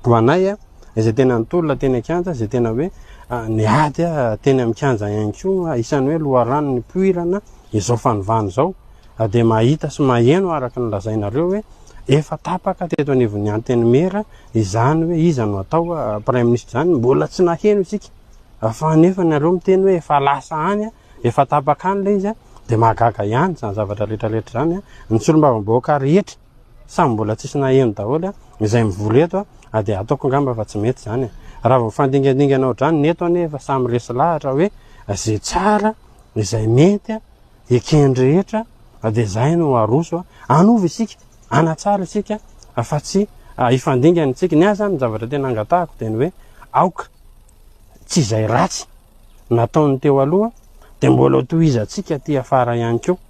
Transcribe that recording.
Ho anay, izay tena nitolona teny an-kianja, izay tena hoe niady teny amin'ny kianja ihany koa, isan'ny hoe loharano nipoirana izao fanovana izao, dia mahita sy maheno araka ny lazainareo hoe efa tapaka teto anivon'ny Antenimiera izany hoe iza no atao Praiminisitra izany, mbola tsy naheno isika fa nefa nareo miteny hoe efa lasa any, efa tapaka any ilay izy, dia mahagaga ihany izany zavatra rehetra rehetra izany, ny solombavambahoaka rehetra Samy mbola tsisy naheno daholo izay mivory eto a, dia ataoko angamba fa tsy mety izany e. Raha vao fandingandingana ohatr'izany ny eto anie efa samy resy lahatra hoe izay tsara, izay mety, eken'ny rehetra dia izay no aroso. Hanova isika, hanatsara isika fa tsy hifandingana isika. Ny ahy izany ny zavatra tena angatahako dia ny hoe aoka tsy izay ratsy nataon'ny teo aloha dia mbola ho tohizantsika aty afara ihany koa.